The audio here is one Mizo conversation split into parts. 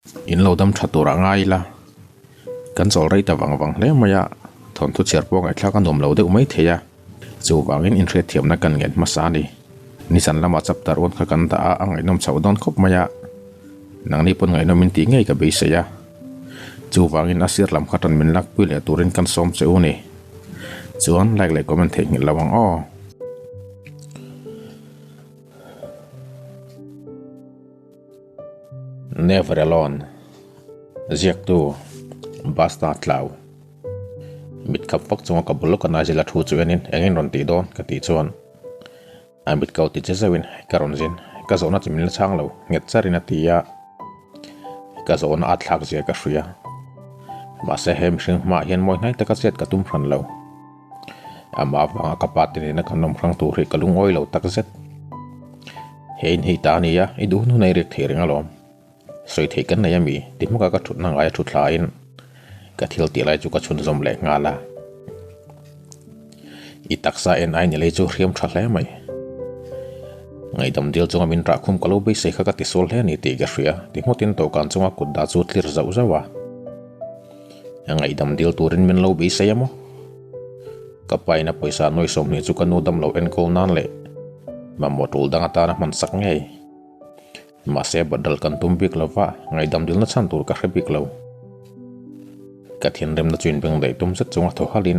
In lo dam tha tur a ngai ila, kan chawl rei ta vang vang hle mai a, thawnthu chhiar pawh ngaihthlak a nuam lo deuh mai thei a, chuvangin inhriatthiamna kan ngen hmasa a ni. Nisan lama chapter one kha kan dah a, a ngaihnawm chhoh dawn khawp mai a, nangni pawn ngaihnawm in tih ngei ka beisei a, chuvangin a sir lam kha tan min lakpui leh turin kan sawm che u ni. Chuan like leh comment theihnghilh lo ang aw. Never Alone, Ziaktu, Basta Tlau. Mit khap vak chunga ka bul lawka Nigel-a thu chu enin engin rawn tih dawn ka tih chuan a mit ko ti che zeuhin ka rawn zin, ka zawhna chu min la chhang lo, nghet charin a ti a, ka zawhna a thlak zia ka hria. Mahse he mihring hmaah hian mawi hnai taka chet ka tum hran lo. Amah avanga ka pa te nena kan awm hrang tur hi ka lungawi lo tak zet. He in hei ta a nia, i duh hun hun a i riak thei reng alawm. Sawi theih kan nei ami? Ti hmaka ka thutna ngaia thu thlain ka thil tih lai chu ka chhunzawm leh nghal a. I taksa en ai ni lei chu hriam tha hle mai. Ngaihdam dil chunga min rahkhum ka lo beisei kha ka tisual hle a ni tih ka hria, ti hmawtin dawhkan chunga kut dah chu tlir zauh zauh a. A ngaihdam dil turin min lo beisei a maw? Ka paina pawisa nuai 20 chu ka nu dam lo enkawl nan leh mamawh tul dang atana hman sak ngei. Mahse badal kan tum bik lo va, ngaihdam dilna chhan tur ka hre bik lo. Ka thinrimna chu inbeng daih tum zet chunga thaw halin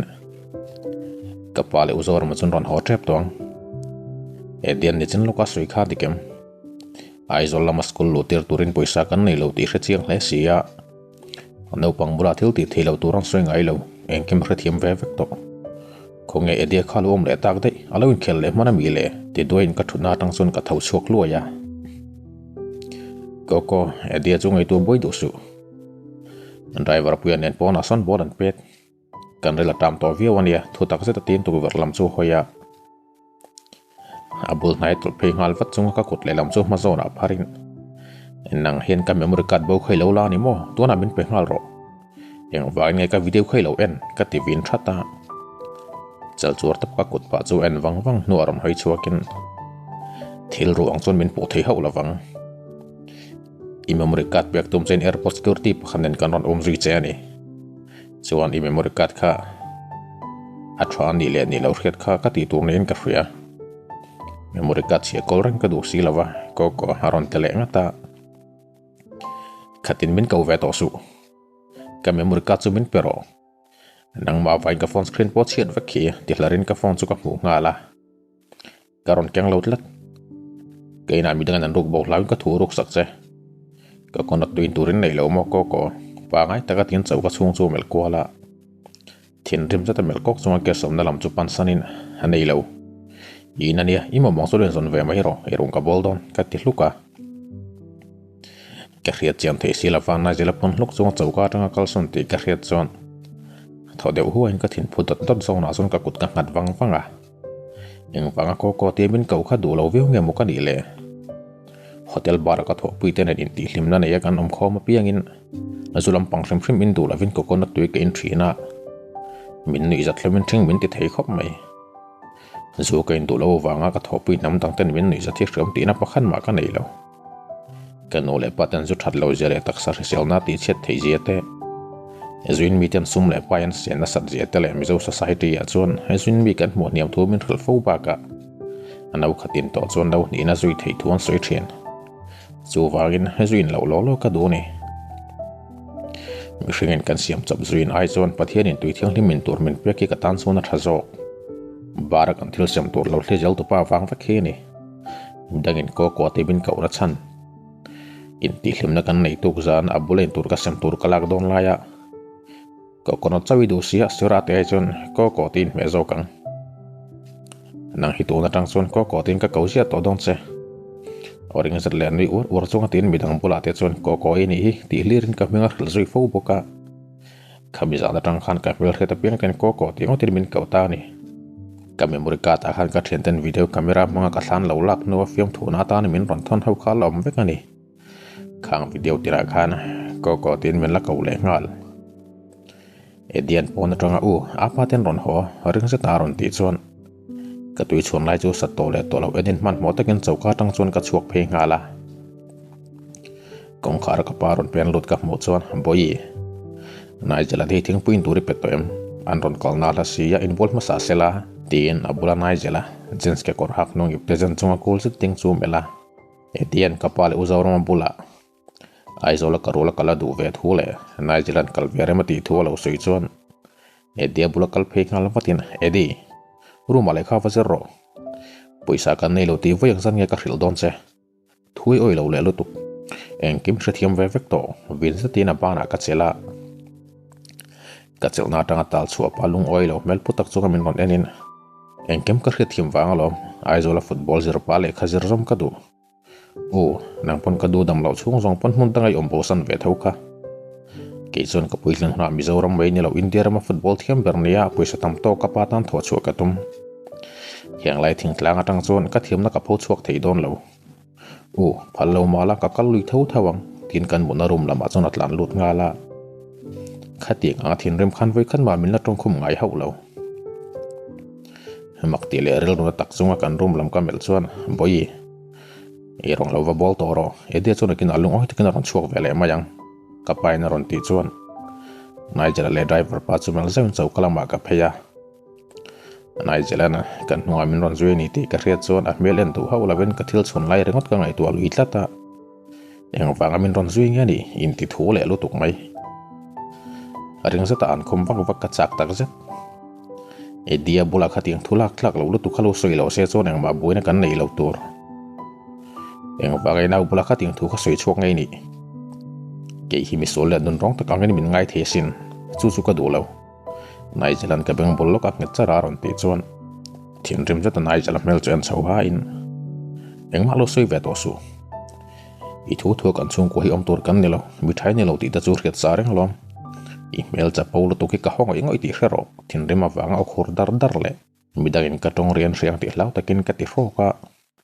ka pa leh u Zorama chuan rawn haw tep tawh ang. Edian nichin lawka sawi kha dik em? Aizawl lama school luh tir turin pawisa kan nei lo tih hre chiang hle si a. A naupang bulah thil tih theih loh tur an sawi ngai lo, engkim a hrethiam ve vek tawh. Khawnge Eddie kha lo awm leh tak daih, a lo inkhel leh hman a mi le? Ti duaiin ka thutna atang chuan ka tho chhuak hluai a. Coco, Eddie chu ngaihtuah buai duh suh. Driver puia nen pawnah sawn ball an pet. Kan ril a tam tawh viau a nia, thu tak zet a tin tukverh lam chu a hawi a. A bul hnai tawlh phei nghal vat chunga ka kut lehlam chu hma zawnah pharin, Nang hian ka memory card bo kha i lo la a ni maw? Tunah min pe nghal rawh. Engvangin nge ka video kha i lo en? Ka ti vin that a. Chal chuar tawp ka kut pah chu en vang vang hnuah rawn hawi chhuakin, Thil ruang chuan min pawh thei hauh lovang. I memory card pek tum chuan airport security pakhat nen kan rawn awm zui che a ni. Chuan i memory card kha a tha a nih leh nih loh hriat kha ka tih tur niin ka hria. Memory card chhia kawl reng ka duh si lova, Coco a rawn ti leh ngat a. Khatin min ko ve tawh suh. Ka memory card chu min pe rawh. Nangmah vain ka phone screen pawh chhiat vek khi ti hlarin ka phone chu ka hmuh nghal a. Ka rawn keng lo tlat. Ka inah midangin an ruk bo hlauin ka thu ruk sak che. Ka kawnat tuin turin nei lo maw Coco? Pangai taka tin chauh ka chhung chu melh kual a. Thinrim zeta melh kawk chunga ke sawmna lam chu pansanin a nei lo. I in ania, i mamawng chu rinzawn ve mai rawh, i rung ka bawl dawn, ka ti hluk a. Ka hriat chian theih si lova Nigel a pawn hluk chunga choka atanga kalsawn tih ka hriat chuan thaw deuh huaiin ka thinphu dawt dawt zawnah chuan ka kut ka nghat vang vang a. Engvanga kaw kaw tia min ko kha duh lo viau nge maw ka nih le? Hotel bar a ka thawhpui te nen intihhlimna neia kan awm khawm apiangin zu lampang hrim hrim in duh lovin coconut tui ka in thin a, min nuih zat hlawmin ṭhing min ti thei khawp mai. Zu ka in duh lo avanga ka thawhpui hnam dang ten min nuih zat hi hriam tihna pakhat mah ka nei lo. Ka nu leh pa ten zu that lo zia leh taksa hriselna tih chhiat theih zia te, zuin mi ten sum leh pai an sian nasat zia te leh Mizo society ah chuan he zuin mi kan hmuh hniam thu min hrilh fo bakah a no khatin tawh chuan no hnihna zui theih thu an sawi thin. Chuvangin he zuin loh law law ka duh a ni. Mihringin kan siam chawp zuin ai chuan Pathianin tui thianghlim in tur min pek hi ka tan chuan a tha zawk. Bara kan thil siam tur lo thli zel tupa vang vek hi a ni. Midangin kaw kaw te min kohna chhan intihhlimna kan nei tuk zan a bula intur ka sem tur ka lak dawn laia coconut chauh i duh sia sir a tih ai chuan kaw kaw te inhmeh zawk ang. Nang hi tun atang chuan kaw kaw tiin ka ko ziah tawh dawn che. Aw ring zet leh nui uar uar chunga tiin midang bulah te chuan kaw kaw i nih hi tih hlirin ka hming a hrilh zui fo bawk a. Khami zan atang khan ka hmelhriat apiang ten kaw kaw tih ngawtin min koh ta a ni. Ka memory card ah khan ka thianten video camera hmanga ka thlan lo lak hnu a fiamthuhna atana min rawn thawn ho kha a la awm vek a ni. Khang video tirah khan kaw kaw tiin min la koh leh nghal. Edian pawn atanga u a pa ten rawn haw ring zet a rawn tih chuan ka tui chhuan lai chu sat tawh leh tawh loh enin hmanhmawh takin choka atang chuan ka chhuak phei nghal a. Kawngkhar a ka pa rawn pen lut ka hmuh chuan, Bawihi, Nigel-a hi thingpui in tur i pe tawh em? An rawn kalna hla si a, inbual hmasa sela, tiin a bula Nigel-a jeans kekawr hak hnung ipte zen chunga cool zet ding chu melh a. Etienne ka pa leh U Zorama bulah Aizawl a ka rul a kal a duh ve thu leh Nigel-a'n kal ve rem a tih thu a lo sawi chuan Eddie-a bula kal phei nghal vatin, Eddie, room-ah lehkha va zir rawh. Pawisa kan nei lo tih vawi ang zan nge ka hrilh dawn che. Thui awi lo leh lutuk. Engkim hrethiam ve vek tawh, vin zetin a banah ka chelh a. Ka chelhna atanga tal chhuah pah lungawi lo hmel pu tak chunga min rawn enin, Engkim ka hriatthiam vang alawm, Aizawla football zir pah lehkha zir zawm ka duh. U, nang pawn ka duh dam loh chhung zawng pawn hmun danga i awm bosan ve tho kha. Kei chuan ka puitling hunah Mizoram mai ni lo India rama football thiam ber nia pawisa tam tawk ka pa tan thawh chhuah ka tum. Heng lai thingtlang atang chuan ka thiamna ka pho chhuak thei dawn lo. U, phal lo mah la ka kal lui tho tho ang, tiin kan mutna room lamah chuan a tlan lut nghal a. Khatiang anga thinrim khan vawikhat mah min la tawngkhum ngai hauh lo. Mak tih leh rilru na tak chunga kan room lam ka melh chuan, Bawihi, i rawn lo va bawl tawh rawh, Eddie chuan akin a lungawi takin a rawn chhuak ve leh mai ang, ka pain a rawn tih chuan Nigel-a leh driver pa chu melh zeuhin choka lamah ka phei a. Nigel-a'n kan hnungah min rawn zui a ni tih ka hriat chuan a hmel en duh hauh lovin ka thil chhun lai ringawt ka ngaihtuah lui tlat a. Engvanga min rawn zui nge ni inti thu leh lutuk mai. Ring zeta an khum vak vak ka chak tak zet. Eddie-a bulah khatiang thu lak tlak loh lutuk kha lo sawi lo se chuan engmah buaina kan nei lo tur. Engvanga i nau bulah khatiang thu kha sawi chhuak ngei ni. Kei hi misual leh nun rawng tak angin min ngai thei asin, chu chu ka duh lo. Nigel-a'n ka beng bul lawk a nghet char a rawn tih chuan thinrim zeta Nigel-a hmel chu en chho hain, Engmah lo sawi ve tawh suh. I thu thua kan chhungkua hi awm tur kan ni lo, mi ṭhai ni lo tih te chu hriat sa reng alawm. I hmel chapo lutuk hi ka haw ngawih ngawih tih hre rawh, thinrim avanga aw khur dar dar leh midangin ka ṭawng rian hriang tih hlau takin ka ti hrawk a.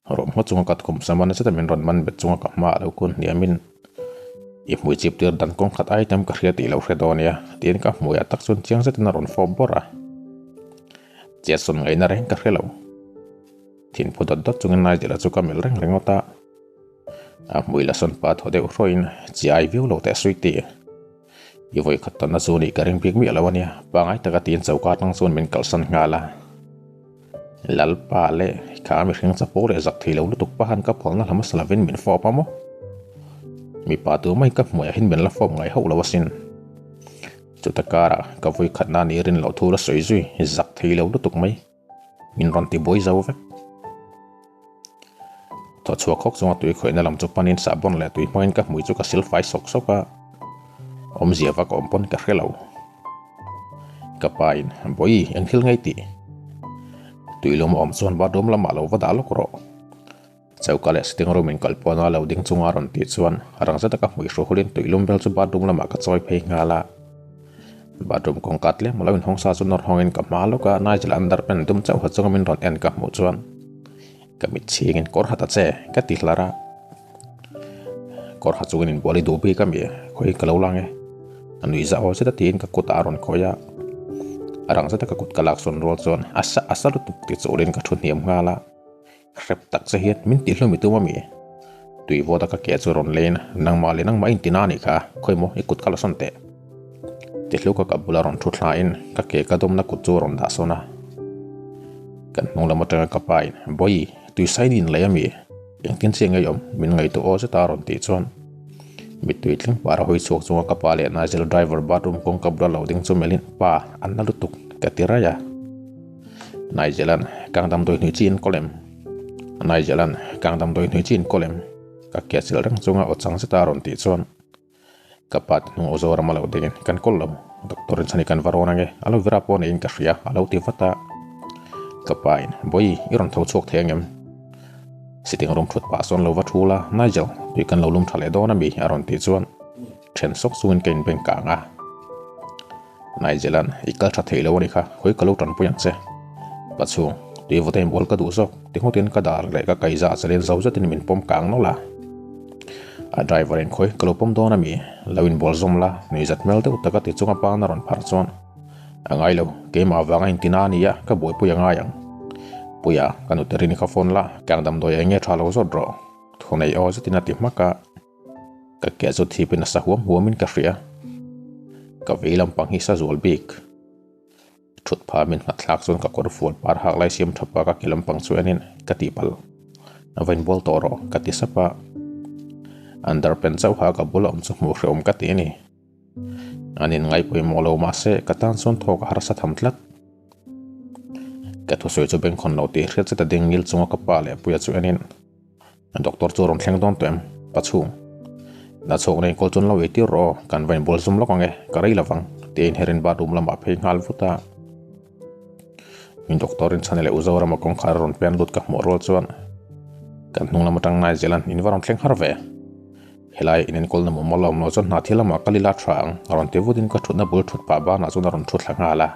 Rawmhma chunga ka thum sam a na zeta min rawn man bet chunga ka hma a lo kun hniamin i hmui chip tir dan kawng khat item ka hria tih lo hre dawn nia tiin ka hmuiah tak chuan chiang zetin a rawn fawp bawrh a. Chetsawn ngaihna reng ka hre lo. Thinphu dawt dawt chungin Nigel-a chu ka melh reng ringawt a. A hmui la sawn pa thaw deuh hrawin chi ai viau lo teh Sweety. I vawi khat tawnna chu nih ka ring bik miah lo a nia, pangai taka tiin choka atang chuan min kalhsan nghal a. Lalpa leh kha mihring chapo leh zak thei lo lutuk pahan ka phalna hla hmasa lovin min fawp a maw? Mipa tu mai ka hmuiah hian min la fawp ngai hauh lo asin. Chuta karah ka vawi khatna nih rin loh thu la sawi zui zak thei lo lutuk mai. Min rawn ti buai zo vek. Thaw chhuak hawk chunga tui khawihna lam chu panin sahbawn leh tui hmangin ka hmui chu ka sil fai sawk sawk a, awmzia vak awm pawn ka hre lo. Ka pa in, Bawihi, eng thil ngei tih? Tui lum a awm chuan bathroom lamah lo va dah lawk rawh. Choka leh sitting room in kal pawna lo ding chunga rawn tih chuan rang zeta ka hmui hru hulin tuilum vel chu bathroom lamah ka chawi phei nghal a. Bathroom kawngka tlem lo inhawng sa chu nawr hawngin ka hma lawk a, Nigel underpant dum chauh ha chunga min rawn en ka hmuh chuan ka mit chhingin kawr ha ta che ka ti hlar a. Kawr ha chungin inbual i duh bik a mi? Khawi ka lo lang e. A nui zah aw zeta tiin ka kutah a rawn khawih a. A rang zeta ka kut ka lak sawn rual chuan a sa a sa lutuk ti chulin ka thu hniam nghal a. Hrep tak che hian min tih hlawm i tum a mi? Tui vawt a ka ke chu rawn lein, nangmah leh nangmah in tina a nih kha, khawi maw i kut ka la sawn teh. Ti hluka ka bula rawn thu thlain ka ke ka dawmna kut chu rawn dah sawn a. Kan hnung lam atanga ka pa in, Bawihi, tui sain i inlei a mi? Engtin chiah ngei awm, min ngaihtuah aw zeta a rawn tih chuan mittui tling par a hawi chhuak chunga ka pa leh Nigel driver bathroom kawngka bula lo ding chu melhin, Pa, an la lutuk, ka ti raih a. Nigelan kang damdawi hnuai chi in kawl em? Nigelan kang damdawi hnuai chi in kawl em? Ka ke chilh reng chunga aw chang zeta a rawn tih chuan ka pa te hnung aw Zorama lo dingin kan kawl lo, doctor in chhan i kan va rawn ange, aloe vera pawh neiin ka hria a lo ti vat a. Ka pa in, Bawihi, i rawn tho chhuak thei angem? Sitting room thut pah sawn lo va thu la, Nigel, tui kan lo lum tha leh dawn ami? a rawn tih chuan then sawk chungin ka inbeng kang a. Nigelan, i kal tha thei lo a ni kha, khawi ka lo tanpui ang che. Pa chhung, tui vawt a inbual ka duh zawk, ti ngawtin ka dar leh ka kaihza chalin zo zetin min pawm kang nawlh a. A driver in khawi ka lo pawm dawn a mi, lo inbual zawm la, nuihzat hmel deuh taka ti chunga pan a rawn phar chuan, A ngai lo, keimah avanga intina a ni a, ka buaipui a ngai ang. Puia, ka nute rin i kha phone la, kang damdawi eng nge tha lo zawt rawh, thu nei aw zetin a ti hmak a. Ka ke chu thipin a sa huam huamin ka hria. Ka vei lampang hi sa zual bik. Thut pha min nghat thlak chuan ka kawr fual par hak lai siam tha pa ka ke lampang chu enin ka tih palh. A va inbual tawh rawh ka ti sap a. Underpant chauh ha ka bula awm chu hmuh hrehawm ka ti a ni. An inngai pawimawh lo mahse ka tan chuan thawk a harsa tham tlat. Ka thusawi chu bengkhawn lo tih hriat zet a ding ngil chunga ka pa leh puia chu enin Doctor chu rawn thleng dawn tawh em? Pa chhung. Na chhawk nei kawl chuan lo ei tir rawh aw, kan va inbual zum lawk ang e, ka rei lovang, tia inherin bathroom lamah phei nghal vut a. Min doctor in chhan leh U Zorama kawngkhar a rawn pen lut ka hmuh rual chuan kan hnung lam atang Nigel an in va rawn thleng har ve. Helai in enkawl na mumal a awm loh chuan hna thil lamah kal ila tha ang, a rawn ti vutin ka thutna bul thut pah banah chuan a rawn thu thla nghal a.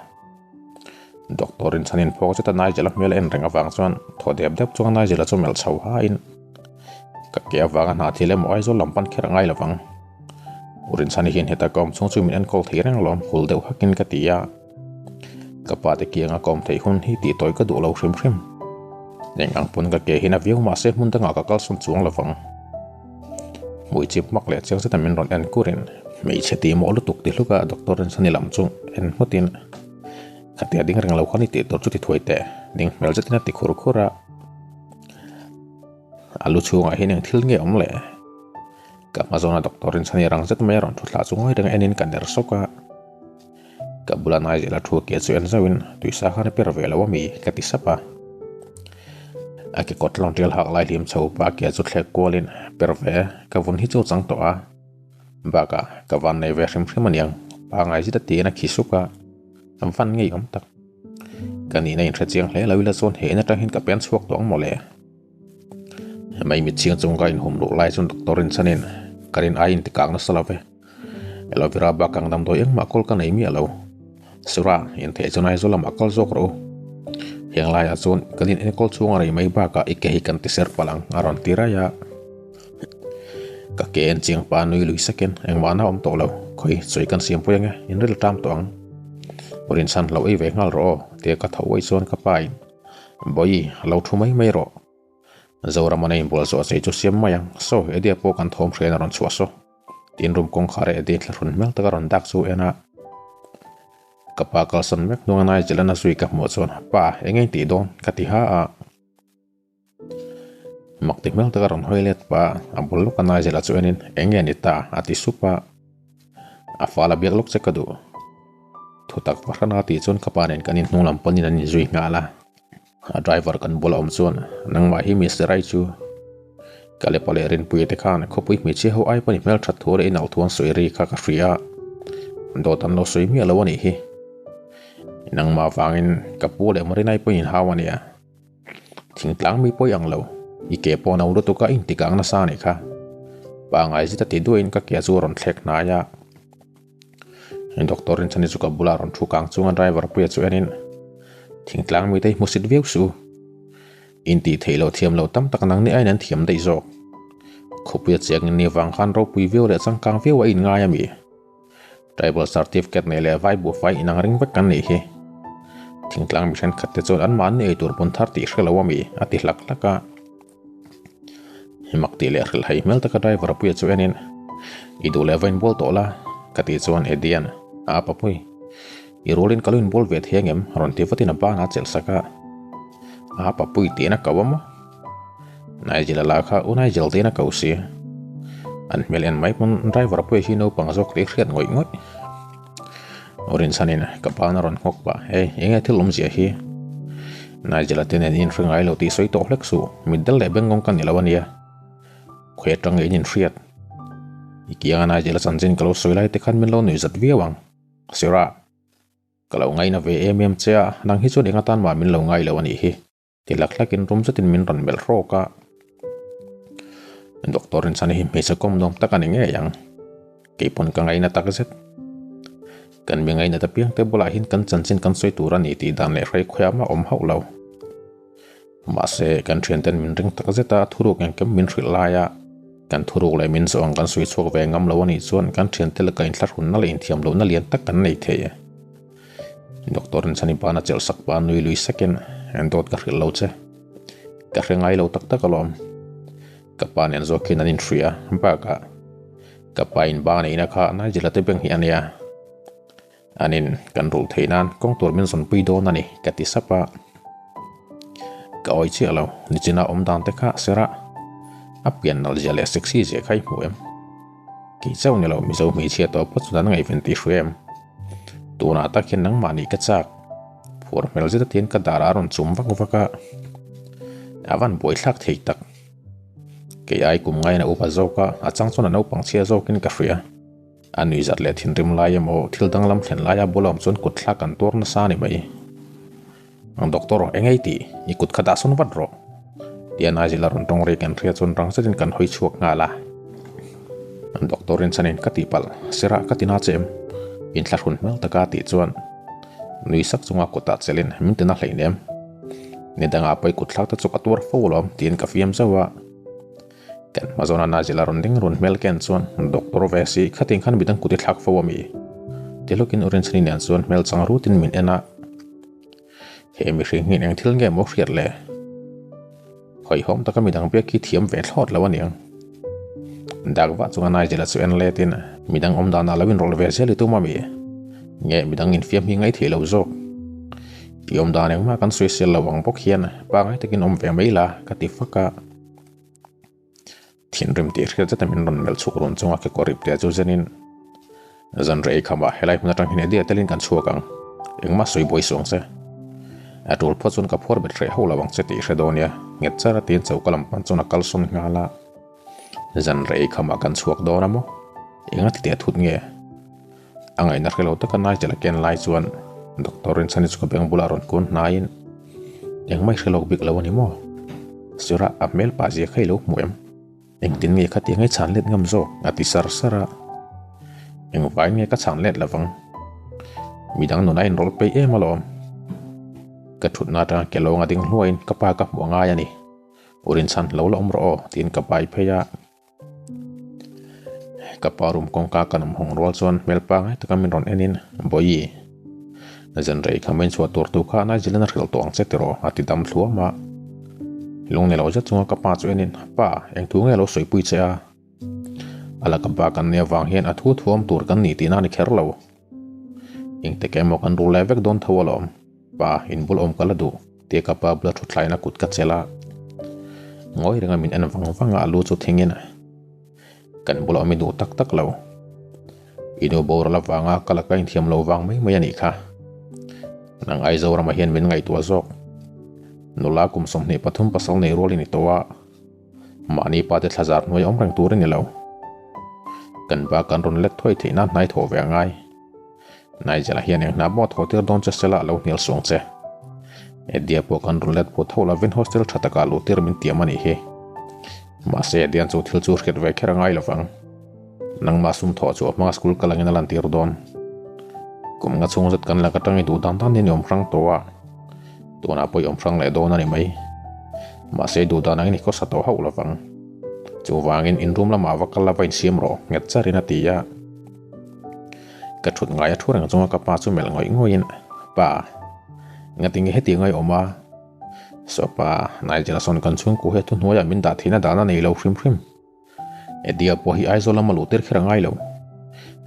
Doctor in chhanin phawk zeta Nigel a hmel a en reng avang chuan thaw dep dep chuan Nigel a chu melh chho hain ka ke avanga hna thil emaw Aizawl lam pan kher a ngai lovang. Urinchhani hian heta ka awm chhung chu min enkawl thei reng alawm hul deuh hakin ka ti a. Ka pa te kianga ka awm theih hun hi tih tawi ka duh lo hrim hrim. Eng ang pawn ka ke hin a viau mahse hmun dangah ka kalsawn chuang lovang. Hmui chip hmak leh chiang zeta min rawn en kurin hmeichhe tih mawh lutuk ti hluka Doctor Rinchhani lam chu en nghutin khatia ding reng lo khan i tih tur chu ti thuai teh ding hmel zetin a ti khur khur a. A lu chhungah hian eng thil nge awm le? Ka hma zawna Doctor Rinchhani rang zet mai a rawn thu thlah chu ngawi reng enin ka ner sawk a. Ka bula Nigel a thu ke chu en zauhin tuisa khan a per ve lo ami ka ti sap a. A kekawt lawn tial hak lai hlim chho pa ke chu thlek kualin per ve ka vun hi chu chang tawh a. Bakah ka van nei ve hrim hrim aniang pangai zet a tiin a khi suk a. An van ngei awm tak. Ka nihna inhre chiang hle lo ila chuan he in atang hian ka pen chhuak tawh ang mawle. Mai mit chhing chung ka inhum luh lai chuan doctor in chhanin ka rin ai in tikak nasa lo ve. Aloe vera bak ang damdawi engmah kawl ka nei miah lo. Sura, intheih chuan Aizawl lamah kal zawk rawh u. Heng laiah chuan kan in enkawl chhung a rei mai bakah i ke hi kan ti ser palh ang a rawn ti raih a. Ka ke en chiang pa nui lui sakin engmah na awm tawh lo. Khawi, sawi kan siam pui ange, in ril ṭam tawh ang. Rinchhan lo ei ve nghal rawh aw, tia ka tho uaih chuan ka pa in Bawi, lo thu mai mai rawh. Zoram an a inbual zawh chei chu siam mai ang. Saw, Eddie-a pawh kan thawm hriain a rawn chhuah saw. Tiin room kawngkhar a Eddie thlahrun hmel taka rawn dak chu en a. Ka pa kalsan mek hnunga Nigel-an a zui ka hmuh chuan, Pa, eng eng tih dawn? ka ti ha a. Mak ti hmel taka rawn hawi let pa, a bul lawka Nigel-a chu enin, Eng nge ni ta? a ti sup a. A fal a biak lawk che ka duh. Thutak vahrana tih chuan ka pa nen kan inhnung lam panin an inzui nghal a. A driver kan bula awm chuan nangmah hi Mister Rai chu ka lepa leh Rinpuia te khan khawpui hmeichhia ho ai pawn i hmelthat thu leh i nau thu an sawi ri kha ka hria a, dawt an lo sawi miah lo a nih hi. Nangmah vangin ka pu leh Marinai pawhin inhau a nia. Thingtlang mi pawi ang lo, i ke pawh no lutuk a intikang nasa a nih kha. Pangai zet a ti duahin ka ke chu a rawn thlek hnai a. Doctor Rinchhani chu ka bulah rawn thu kang chunga driver puia chu enin thingtlang mite hi hmusit viau suh. In tih theih loh thiam loh tam tak nang ni aiin an thiam daih zawk. Khawpuia chiang in ni vang khan ropui viau leh changkang viau a inngai a mi. Tribal certificate nei leh vai buhfai inang ring vek kan nih hi. Thingtlang mi thenkhat te chuan anmahni eitur bun thar tih hre lo a mi a ti hlak hlak a. Mak tih leh hrilh hai hmel taka driver puia chu enin I duh leh va inbual tawh la ka tih chuan Eddie-a'n A papui, i rualin ka lo inbual ve thei angem? rawn ti vatin a banah a chelh sak a. A papui tiin a ko a maw? Nigel-a lah kha U Nigel tiin a ko si. An hmel en mai pawn driver puia hi naupang zawk tih hriat ngawih ngawih. Rinchhanin ka ban a rawn nghawk pah, Hey, enge thil awmzia hi? Nigel-a te nen in hre ngai lo tih sawi tawh hlek suh, mitdel leh bengngawng ka ni lo a nia. Khawi atang nge in inhriat? I kianga Nigel-a chanchin ka lo sawi lai te khan min lo nuih zat viau ang. Sirah, ka lo ngaina ve em em che a, nang hi chuan eng atan mah min lo ngai lo a nih hi. Ti hlak hlakin rum zetin min rawn melh hrawk a. Doctor Rinchhani hi hmeichhe kawm nuam tak a ni ngei ang. Keipawn ka ngaina tak zet. Kan mi ngainat apiang te bulah hian kan chanchin kan sawi tur a ni tih dan leh hrei khawiah mah awm hauh lo. Mahse, kan thianten min ring tak zet a, thuruk engkim min hrilh lai a, kan thuruk leh min zawh ang kan sawi chhuak ve ngam lo a nih chuan kan thiante laka inthlahrunna leh inthiam lohna lian tak kan nei thei. Doctor in chhan i bana chelh sak pa nui lui sakin en dawt ka hrilh lo che. Ka hre ngai lo tak tak alawm. Ka pa nen zawk hian an inhruih a, bakah. Ka pa in ba neihna kha Nigel-a te bank hi a nia. Anin kan rulh theih nan kawng tur min zawnpui dawn a ni ka ti sap a. Ka awi chiah lo, nichina awm dan te kha sera a pian nalh zia leh sexy zia kha i hmu em? Kei chauh ni lo Mizo hmeichhia tawh phawt chuan an ngaihven tih hria em? Tunah tak hian nangmah nih ka chak. Phur hmel zet atiin ka darah a rawn chum vak vak a, a van buaithlak thei tak. Kei ai kum ngaiin a upa zawk a, a chang chuan a naupang chhia zawkin ka hria. A nuihzat leh thinrim lai emaw thil danglam thlen laia bula awm chuan kut thlak an tuar nasa a ni mai. Doctor, eng ei tih? I kut kha dah sawn vat rawh. Tia Nigel a rawn tawng ri kan hria chuan rang zetin kan hawi chhuak nghal a. Doctor rinchhanin ka tihpalh, Sirah ka tina che em? Inthlahrun hmel taka a tih chuan nui sak chunga kutah chelin min tina hleinem. Ni dangah pawh i kut thlak te chu ka tuar fo alawm tiin ka fiam zauh a. Kan hma zawna Nigel a rawn ding run hmel ken chuan Doctor ve si khatin khan midang kut i thlak fo ami? Ti hlawkin Urinchhani nen chuan hmel chang rutin min en a. He mihring hian eng thil nge maw hriat le? Hawihhawm taka midang biak hi thiam ve thlawt lo aniang. Dak vah chunga Nigel-a chu en letin midang awm danah lo inrawlh ve zel i tum ami? Nge midang infiam hi ngaithei lo zawk? I awm dan engmah kan sawisel lo ang bawk hian pangai takin awm ve mai la ka ti fak a. Thinrim tih hriat zeta min rawn melh chhuk run chunga kekawr ip tia chu zenin zan rei khamah helai hmun atang hian Eddie-a telin kan chhuak ang. Engmah sawi buai suang che. A tul phawt chuan ka phuar bet hreh ho lo ang che tih hre dawn nia. Nghet char a tiin choka lam pan chuan a kalsawn nghal a. Zan rei khamah kan chhuak dawn a maw? Enga ti teh thut nge? A ngaihna hre lo taka Nigel a ken lai chuan Doctor Rinchhani chu ka beng bulah rawn kun hnaiin engmah i hre lawk bik lo a ni maw? Sirah a hmel pah zia kha i lo hmu em? Engtin nge khatiang i chhan let ngam zawk? a ti sar sar a. Engvai nge ka chhan let lovang? Midang nuna inrawlh peih em alawm. Ka thutna atanga ke lawnga ding hluaiin ka pa ka hmuh a ngai a ni. U Rinchhan lo la awm rawh aw tiin ka pai phei a. Ka pa room kawngka kan awm hawng rual chuan hmel pangai taka min rawn enin Bawihi, zan rei kha main chhuah tur tu kha Nigel in a hrilh tawh ang che tiraw a ti dam thluam a. Lung ni lo zet chunga ka pa chu enin Pa, eng thu nge lo sawipui che a? A laka pa kan nih avang hian a thu thuam tur kan nih tihna a ni kher lo. Engtik emaw kan rul leh vek dawn tho alawm. Pa, inbul awm ka la duh, tia ka pa bula thu thlain a kut ka chelh a. Ngawi renga min en vang vang a, a lu chu thingin kan bula awm i duh tak tak lo. I nu boral avanga ka laka inthiam lo vang mai mai a nih kha. Nang Aizaw ramah hian min ngaihtuah zawk. Nula kum 23 pasal nei rual i ni tawh a. Mahni pa te thlazar hnuai awm reng tur a ni lo. Kan ba kan rawn let thuai theih nan hnai thawh ve a ngai. Nigel-a hian eng hna pawh a thawh tir dawn che sela a lo hnial suang che. Eddie-a pawh kan rawn let phut ho lovin hostel tha takah luh tir min tiam a nih hi. Mahse Eddie-a'n chu thil chu hriat ve kher a ngai lovang. Nangmah sum thawh chu a hmanga school kal angin a lantir dawn. Kum nga chhung zet kan lak atang i duh dan dan hian i awm hrang tawh a. Tunah pawh i awm hrang leh dawn a ni mai. Mahse duh dan angin i khawsa tawh hauh lovang. Chuvangin in room lamah va kal la va insiam rawh, nghet charin a ti a. Ka thut ngai a thu reng chunga ka pa chu melh ngawih ngawih in, Pa, ngatinge heti ngai awm a? Saw pa, Nigel-a sawn kan chhungkua hi a thuhnuaiah min dah theihna dan a nei lo hrim hrim. Eddie-a pawh hi Aizawl lama luh tir kher a ngai lo.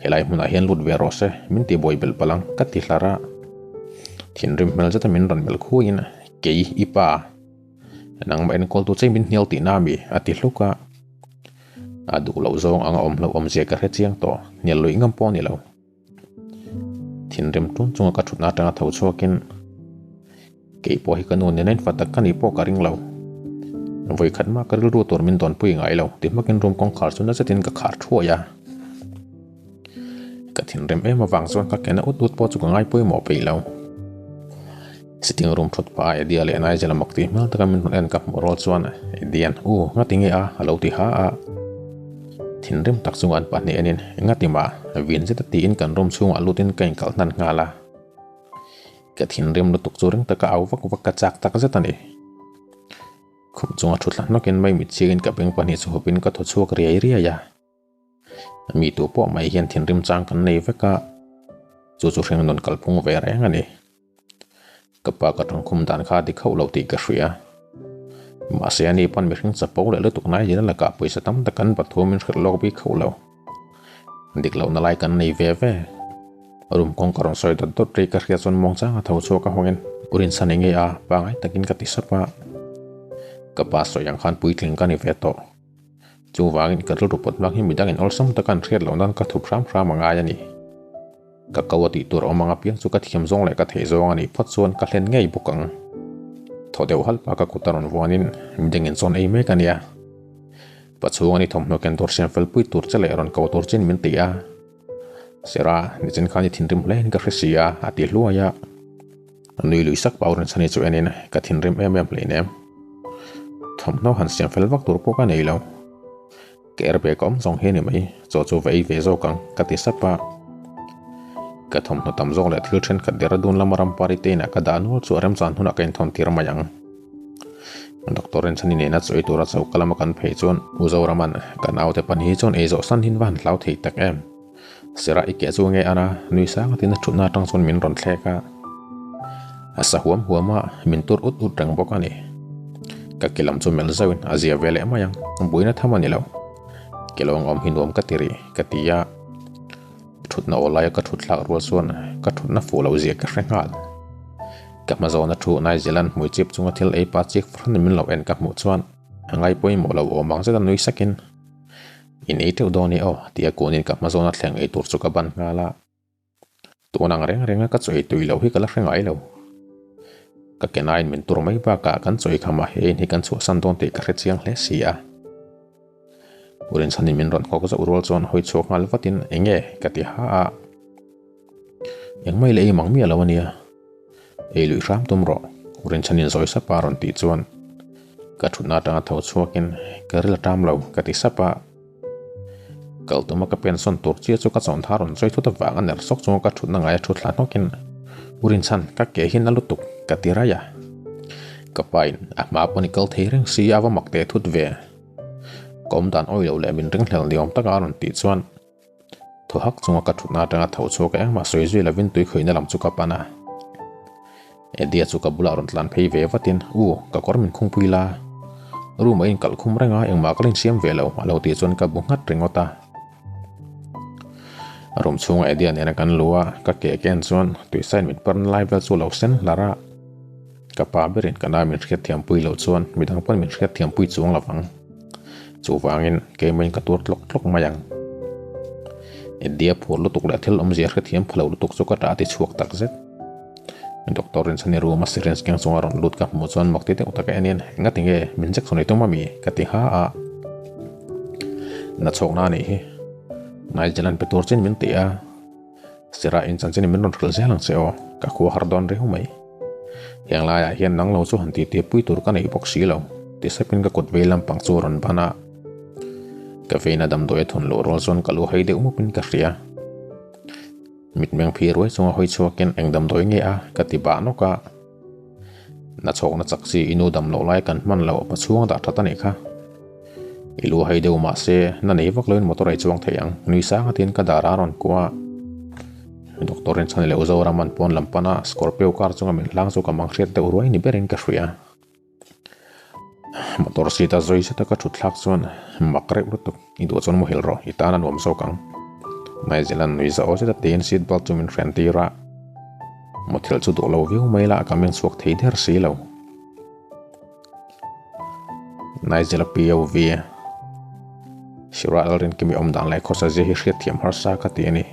Helai hmunah hian lut ve rawh se, min ti buai belh palh ang, ka ti hlar a. Thinrim hmel zeta min rawn melh khuaiin, Kei, i pa. Nangmah enkawltu che min hnial tihna a mi? a ti hluk a. A duh loh zawng anga awm hlauh awmzia ka hre chiang tawh, hnial luih ngam pawh a ni lo. Thinrim ṭun chunga ka ṭhutna aṭanga tho chhuakin kei pawh hi ka nu nena infa tak ka nih pawh ka ring lo. Vawi khat mah ka rilru tur min dawnpui ngai lo ti hmakin room kawngkhar chu na zetin ka khar thuai a. Ka thinrim em avang chuan ka kena ut ut pawh chu ka ngai pawimawh peih lo. Sitting room ṭhut pah a Eddie-a leh Nigel-a mak tih hmel taka min rawn en ka hmuh rual chuan Eddie-a'n U, ngati nge a? a lo ti ha a. Thinrim tak chunga an pahnih enin Engati mah? vin zeta tiin kan room chhungah lutin ka inkalh hnan nghal a. Ka thinrim lutuk chu ring taka au vak vak ka chak tak zet a ni. Khum chunga thu thla hnawkin mai mit chiangin ka beng pahnih chu hawpin ka thaw chhuak riai riai a. Mi tu pawh mai hian thinrim chang kan nei vek a, chu chu hring nun kalphung ve reng a ni. Ka pa ka tawngkhum dan kha a dik hauh lo tih ka hria. Mahse ani pawn mihring chapo leh lutuk nai zin a lakah pawisa tam tak an bat thu min hrilh lawk bik hauh lo. Dik lohna lai kan nei ve ve. Room kawngka rawn sawi dawt dawt rei ka hriat chuan muangchanga tho chhuak a hawngin u Rinchhan enge a pangai takin ka ti sap a. Ka pa sawi ang khan puitling ka ni ve tawh. Chuvangin ka rilru pawt hmang hi midangin awlsam taka an hriat loh nan ka thup hram hram a ngai a ni. Ka ko a tih tur awm ang apiang chu ka thiam zawng leh ka theih zawng a nih phawt chuan ka hlen ngei bawk ang. Thaw deuh halh pah ka kut a rawn vuanin midangin chawn ei mek a nia. Pachhung a ni thawmhnaw ken tur siam fel pui tur che leh rawn ko tur chin min ti a. Sera, nichin khan i thinrim hle in ka hre si a, a ti hluai a. Nui lui sak pah Rinchhani chu enin ka thinrim em em hleinem. Thawmhnaw han siam fel vak tur pawh ka nei lo. Ka er ve ka awm zawng hi a ni mai, chaw chu va ei ve zawk ang, ka ti sap a. Ka thawmhnaw tam zawk leh thil thenkhat Dehradun lama rampari te inah ka dah nual chu a remchan hunah ka inthawn tir mai ang. Doctor Rinchhani nena chaw ei tura choka lama kan phei chuan U Zoraman ka naute pahnih hi chuan ei zawh san hin va han hlau thei tak em. Sirah i keh chu nge ana nui sang atin a thutna atang chuan min rawn thlek a. A sa huam huam a, min tur ut ut reng bawk a ni. Ka ke lam chu melh zauhin a zia ve leh mai ang, buaina tham a ni lo. Ke lawng awm hi nuam ka ti rih, ka ti a. Thutna aw laia ka thut thlak rual chuan ka thutna fuh loh zia ka hre nghal. Ka hma zawna thu Nigel'an hmui chip chunga thil ei pa chik fahran min lo en ka hmuh chuan a ngai pawimawh lo awm ang zeta nui sakin, In ei teuh dawn e aw, tia kunin ka hma zawna thleng ei tur chu ka ban nghal a. Tun ang reng renga ka chaw ei tui loh hi ka la hre ngai lo. Ka ke nain min tur mai bakah kan chaw ei khamah he in hi kan chhuahsan dawn tih ka hre chiang hle si a. U Rinchhanin min rawn nghawk zauh rual chuan hawi chhuak nghal vatin enge ka ti ha a. Engmah i la ei mang miah lo ania. Ei luih hram tum rawh, U Rinchhanin zawi sapa a rawn tih chuan ka thutna atanga tho chhuakin ka ril a ṭam lo ka ti sap a. Kal tuma ka pensawn tur chiah chu ka chawn thar rawn sawi thut avang a ner sawk chunga ka thutna ngaia thu thla hnawkin U Rinchhan ka ke hi na lutuk ka ti raih a. Ka pain a hma pawn i kal thei reng si a va mak teh thut ve. Ka awm dan awi lo leh min ringhlel ni awm taka a rawn tih chuan Thaw hak chunga ka thutna atanga tho chhuak engmah sawi zui lovin tui khawihna lam chu ka pan a. Eddie-a chu ka bulah rawn tlan phei ve vatin, U, ka kawr min khungpui la. Room-a inkalh khum reng a, engmah ka la insiam ve lo, a lo tih chuan ka bu nghat ringawt a. Room chhunga Eddie-a nena kan lu a, ka ke ken chuan tuisain mit parna lai vel chu a lo sen hlar a. Ka pa berin ka nau min hriatthiampui loh chuan midang pawn min hriatthiampui chuang lo vang. Chuvangin keimahin ka tuar tlawk tlawk mai ang. Eddie-a phur lutuk leh thil awmzia hrethiam pha lo lutuk chu ka ṭah a ti chhuak tak zet. Doctor Rinchhani room a syringe keng chunga rawn lut ka hmuh chuan mak ti deuh taka enin Engati nge min injection ei tum ami? ka ti ha a. Na chhawkna a nih hi. Nigel-a'n pe tur chin min ti a. Sirah in chanchin min rawn hrilh zel ang che aw, ka khua har dawn riau mai. Heng laiah hian nang lo chu han titi pui tur ka nei bawk si lo, ti sepin ka kut vei lampang chu a rawn ban a. Ka veina damdawi a thun luh rual chuan ka lu hai deuh mupin ka hria. Mitmeng phi ruai chunga hawi chhuakin eng damdawi nge a, ka ti bah nawk a. Na chhawkna chak chi i nu dam loh lai kan hman loh pachhung a dah that a nih kha. I lu hai deuh mah se na nei vak loin motor ei chuang thei ang, nui sang atin ka dar a rawn kuah a. Doctor Rinchhani leh U Zoraman pawn lam pana Scorpio car chunga min hlang chu ka mang hriat deuh ruai ni berin ka hria. Motor seat a zawi zeta ka thut thlak chuan mak reuh lutuk, i duh chuan muhil rawh, i tan a nuam zawk ang. Nigel-a'n nui zauh zeta tiin seat belt chu min hren tir a. Muthilh chu duh lo viau mai la ka meng chhuak thei der si lo. Nigel-a POV Sirah Lalrinkimi awm dan leh khawsa zia hi hriatthiam harsa ka ti a ni.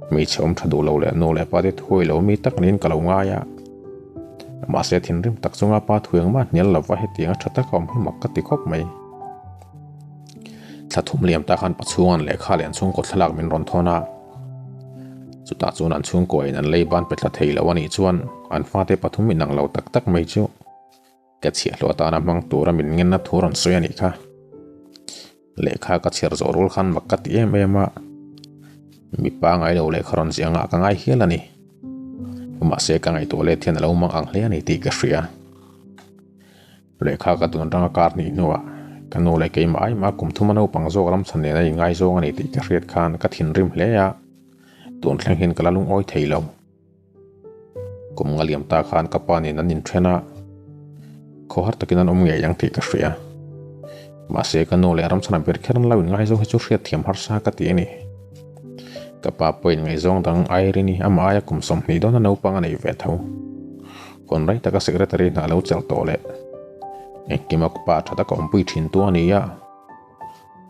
Hmeichhe awm tha duh lo leh nu leh pa te thuai lo mi tak niin ka lo ngai a. Mahse thinrim tak chunga pa thu engmah hnial lova hetianga tha taka awm hi mak ka ti khawp mai. Thla thum liam ta khan pachhunga'n lehkha leh an chhungkaw thlalak min rawn thawn a. Chutah chuan an chhungkuain an lei ban pe thla thei lo a nih chuan an fate pathum inang lo tak tak mai chu ka chhiahhlawh atana hmang tura min ngenna thu rawn sawi a nih kha. Lehkha ka chhiar zawh rul khan mak ka ti em em a, mipa ngai lo lehkha rawn ziah angah ka ngai hial a ni. Mahse ka ngaihtuah let hian a lo mang ang hle a ni tih ka hria. Lehkha ka tun atanga kar hnih hnuah ka nu leh keimah aima kum thuma naupang zawk ram chhan nena ingaizawng a ni tih ka hriat khan ka thinrim hle a, tun thleng hian ka la lungawi thei lo. Kum nga liam ta khan ka pa nen an inthen a, khawhar takin an awm ngei ang tih ka hria. Mahse ka nu leh ram chhana ber kher an lo inngaizawng hi chu hriatthiam harsa ka ti a ni. Ka pa pawhin ngaihzawng dang Irene-i amah aia kum 20 dawna naupang a nei ve tho. Hun rei taka secretary hna lo chelh tawh leh engkima ka pa tha taka awmpui thin tu a ni a.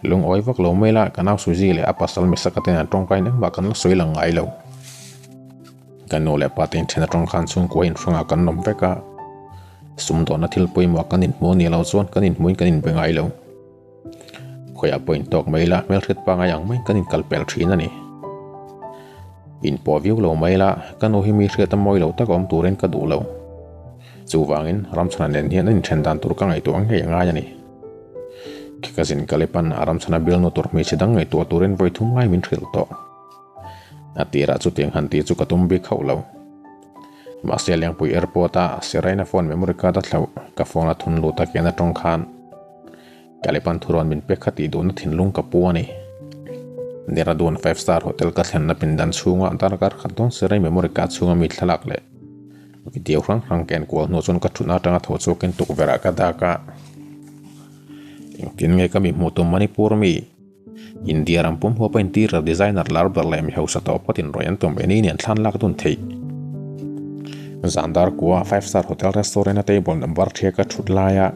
Lungawi vak lo mai la ka nau Suzy leh a pasal Mesaka ten an tawngkain engmah kan la sawi lang ngai lo. Ka nu leh pa te inthen atang khan chhungkua inhrangah kan awm vek a, sumdawnna thil pawimawh kan inhmu a nih loh chuan kan inhmuin kan inbe ngai lo. Khawiah pawh intawk mai ila hmelhriat pangai ang maiin kan inkal pel thin a ni. Inpawh viau lo mai ila ka nu hi mi hriat a mawi lo tak awm turin ka duh lo. Chuvangin Ramchhana nen hian an inthen dan tur ka ngaihtuah ngei a ngai a ni. Khi ka zin kalipan a Ramchhana bialnu tur hmeichhe dang ngaihtuah turin vawi thum lai min hrilh tawh. A tirah chutiang han tih chu ka tum bik hauh lo. Mahse Lengpui Airport a Seraina phone memory card a thlauh ka phone a thun lut a kian atang khan Kalipan thurawn min pek kha tih duhna thinlung ka pu a ni. Dehradun Five Star Hotel ka thlenna pindan chhunga darkar khat dawn Serai memory card chhunga mi thlalak leh video hrang hrang ka enkual hnu chuan ka thutna atanga tho chhuakin tukverh ah ka dak a. Engtin nge ka mi hmuh tum Manipur mi? India ram pum huapa interior designer lar ber leh mi hausa tawh phawt inrawih an tum eni nen thlan lak dun theih. Zandar kua five star hotel restaurant a table number thia ka thut laia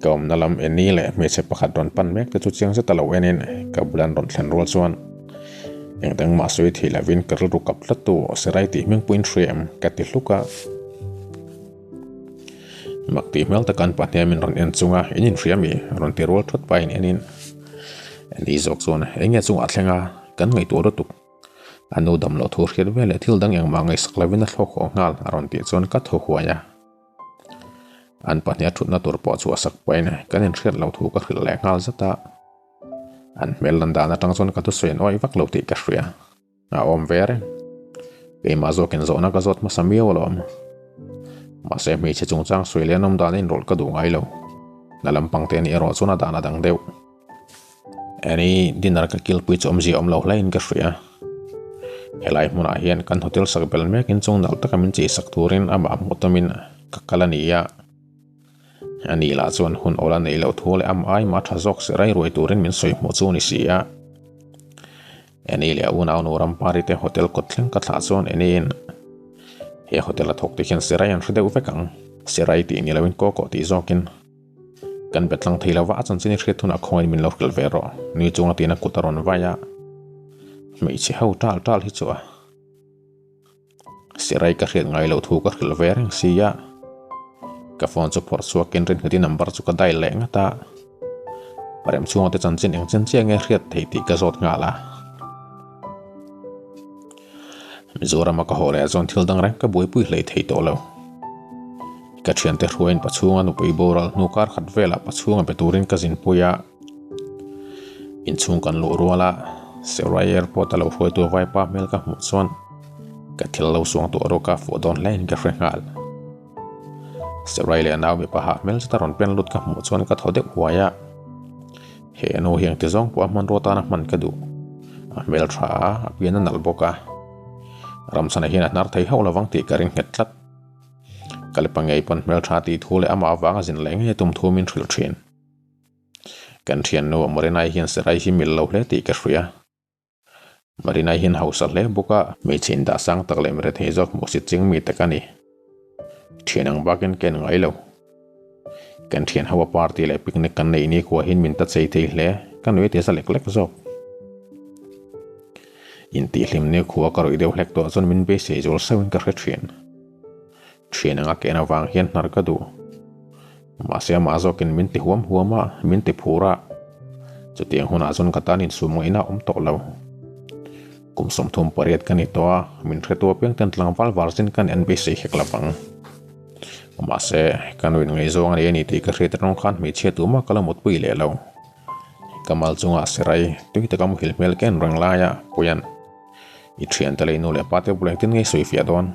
ka awmna lam eni leh hmeichhe pakhat rawn pan mek te chu chiang zet a lo enin ka bula an rawn thlen rual chuan engdang mah sawi thei lovin ka rilru kap tlat tu Serai tih hming pawhin hria em ka ti hluk a. Mak tih hmel tak an pahnih a min rawn en chunga in inhria mi rawn ti rual thawt pahin enin Andy zawk chuan eng nge chungah thleng a kan ngaihtuah lutuk a nu dam loh thu hriat vel leh thil dang engmah ngaihsak lovin a thlawk haw nghal a rawn tih chuan ka thaw huai a. An pahnih a thutna tur pawh chu a sak pahin kan inhriat loh thu ka hrilh leh nghal zat a. An hmel lan dan atang chuan ka thusawi an awih vak lo tih ka hria. A awm ve reng. Keimah zawkin zawhna ka zawt hmasa miau alawm. Mahse hmeichhe chungchang sawi leh an awm dan a inrawlh ka duh ngai lo. Na lampang te anih erawh chuan a dan a dang deuh. Annie dinner ka kilpui chu awmzia awm lo hlaiin ka hria. Helai hmunah hian kan hotel sak bel mekin chung nalh taka min chei sak turin amah hmuh tumin ka kal a ni a. Ani lah chuan hun awl a neih loh thu leh amah aimah tha zawk si rai ruai turin min sawi hmuh chu a ni si a. Annie leh a unaunu Rampari te hotel kawt thleng ka thlah chuan Annie-in he hotel a thawk te hian Sirai an hre deuh vek ang. Sirai tih ni loin Kawkaw tih zawkin kan be tlang thei lova a chanchin i hriat hunah khawngain min lo hrilh ve rawh nui chunga tiin a kut a rawn vai a. Hmeichhe ho tal tal hi chu a Sirai ka hriat ngai loh thu ka hrilh ve reng si a. Ka phone chu phawrh chhuakin rinhnuti number chu ka dial leh ngat a. Parem chhunga te chanchin eng chen chiah nge hriat thei tih ka zawt nghal a. Mizorama ka haw leh chuan thil dang reng ka buaipui hlei thei tawh lo. Ka thiante hruaiin pachhunga nupui boral hnu kar khat velah pachhunga be turin ka zinpui a. Inchhung kan luh rual a, Serai Airport a lo hruaitu vaipa hmel ka hmuh chuan ka thil lo suang tuah rawk a fuh dawn hlein ka hre nghal. Serai leh nau mipa hah hmel zeta rawn pen lut ka hmuh chuan ka thaw deuh huai a. He nu hi engti zawng pawh a hmanrua tana hman ka duh. A hmel tha a, a pian a nalh bawk a. Ramchhana hian a hnar thei hauh lovang tih ka ring nghet tlat. Kalipa ngei pawn hmel tha tih thu leh amah avanga zin leh ngei a tum thu min hrilh thin. Kan thiannu Marinai hian Serai hi mil lo hle tih ka hria. Marinai hian hausa hle bawk a, hmeichhe indah sang tak leh mirethei zawk hmuhsit ching mi tak a ni. Thian ang bakin ka en ngai lo. Kan thian ho a party leh picnic kan neih ni kua hian min ta chei thei hle, ka nui a ti za lek lek zawk. Intihhlim ni khua ka rawih deuh hlek tawh chuan min beisei zual sauhin ka hre thin. Thian anga ken avang hian hnar ka duh. Mahse amah zawkin min ti huam huam a, min ti phur a. Chutiang hunah chuan ka tan insum ngaihna a awm tawh lo. Kum 38 ka ni tawh a, min hretu apiang ten tlangval var zin ka nih an beisei hek lo vang. Mahse, ka nuin ngaihzawng a nei a ni tih ka hriat atang khan hmeichhia tumah ka la mutpui leh lo. Ka mal chungah sirai tui taka muhil hmel ken reng laia Puia'n I thiante leh i nu leh pa te bulah engtin nge i sawi fiah dawn?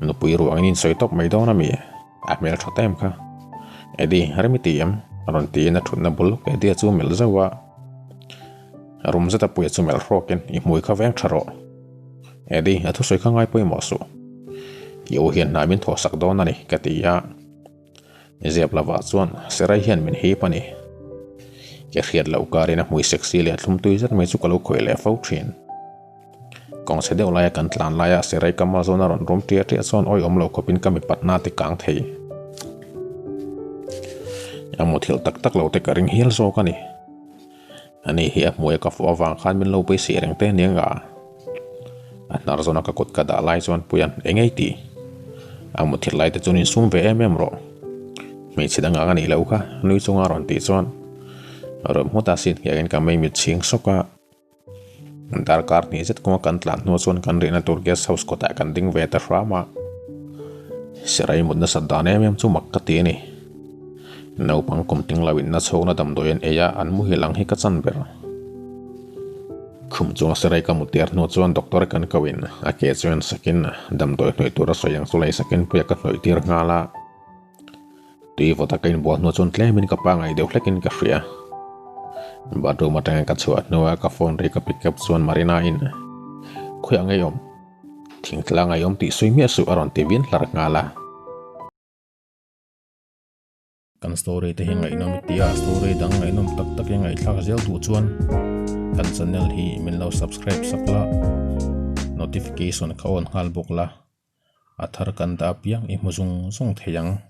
Nupui ruangin in sawi tawp mai dawn a mi? A hmel tha ta em kha? Eddie, rem i ti em? A rawn tiin a thutna bul lawk Eddie-a chu melh zauh a. Rum zeta puia chu melh hrawkin, I hmui kha veng tha rawh. Eddie, a thusawi kha ngai pawimawh suh. I u hian hnai min thawhsak dawn a ni, ka ti a. Zep lovah chuan Serai hian min hip a ni. Ke hriat loh karin a hmui sexy leh thlum tui zet mai chu ka lo khawih leh fo thin. Kawng chhe deuh laia kan tlan laia Sirai Kamal zawn a rawn rum ṭiah ṭiah chuan awihawm lo khawpin ka mipatna ti kang thei. A muthilh tak tak lo te ka ring hial zawk a ni. Ani hi a hmuia ka fuh avang khan min lo beisei reng te ania nga. A hnar zawna ka kut ka dah lai chuan Puia'n eng ei ti? A muthilh lai te chuan insum ve em em rawh. Hmeichhe dang ang a nih loh kha nui chunga rawn tih chuan rawn hmu ta sin hian ka mei mit chhing sawk a. Darkar hnih zet kawnga kan tlan hnuah chuan kan rihna tur guest house kawtah kan ding ve ta hram a. Sirai mut nasat dan em em chu mak ka ti a ni. Naupang kum ting lo in na chhawkna damdawi an ei a, an muhil ang hi ka chan ber. Khum chunga sirai ka mutir hnu chuan doctor kan ko in a ke chu en sakin damdawi hnawih tur a sawi ang chu lei sakin puia ka hnawih tir nghal a. Tui vawta ka inbual hnu chuan tlemin ka pangai deuh hlekin ka hria. Bathroom atanga ka chhuah hnua ka phone ri ka pick up chuan Marina in Khawiah ngei awm? Thingtlang ngei awm tih sawi miah suh a rawn ti vin hlar nghal a. Kan story te hi ngaihnawm i ti a, story dang ngaihnawm tak tak i ngaihthlak zel duh chuan kan channel hi min lo subscribe sak la, notification kha on nghal bawk la, a thar kan dah apiang i hmu zung zung thei ang.